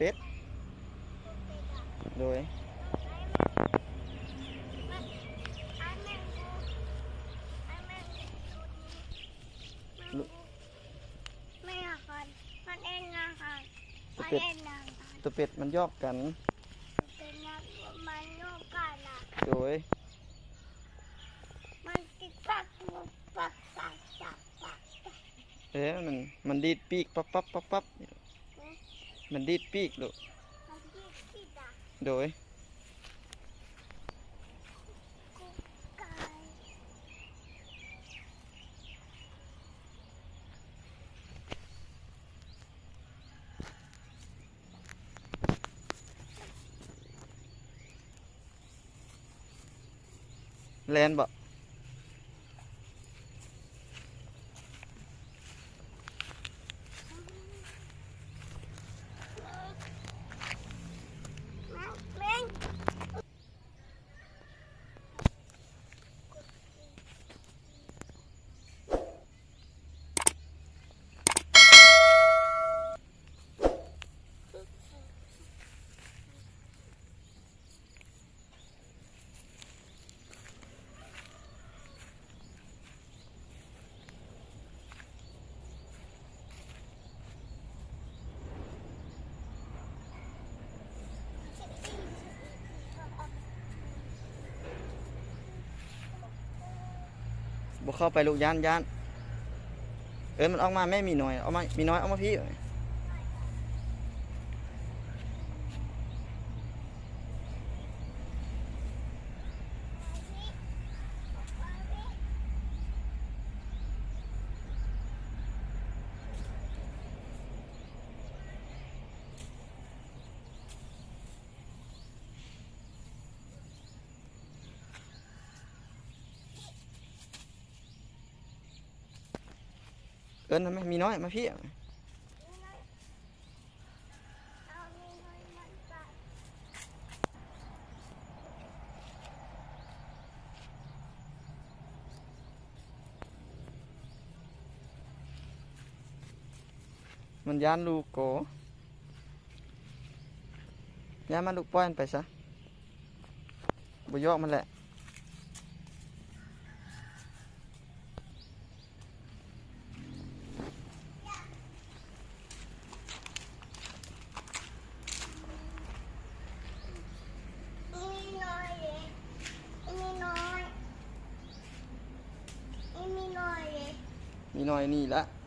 ເປັດ ໂດຍ ແມ່ອາຫານ ມັນເອັນອາຫານ ໂຕເປັດ ມັນເອັນອາຫານ ໂຕເປັດມັນຢອກກັນ ໂຕເປັດມັນ ມັນຢອກກັນນະ ໂດຍ ມັນຕິດປັກປັກປັກປັກ ເອີ ມັນ ມັນດີດປີກປັບໆໆໆ ອືມ ມັນດີດປີກລູກ ມັນດີດປີກອະ ໂດຍ ແລ່ນບໍ່? ບໍ່ເຂົ້າໄປລູກ ຢ້ານ ຢ້ານ ເອີ້ນມັນອອກມາແມ່ ໝີນ້ອຍ ອອກມາ ໝີນ້ອຍ ອອກມາພີ້. ເອີ້ນນຳແມ່ ໝີນ້ອຍ ມາພີ້. ມັນຢ້ານລູກກໍ ຢ້ານມັນລູກ ປ່ອຍມັນໄປຊະ ບໍ່ຢອກມັນແຫຼະ. ມີນ້ອຍໜີລະ.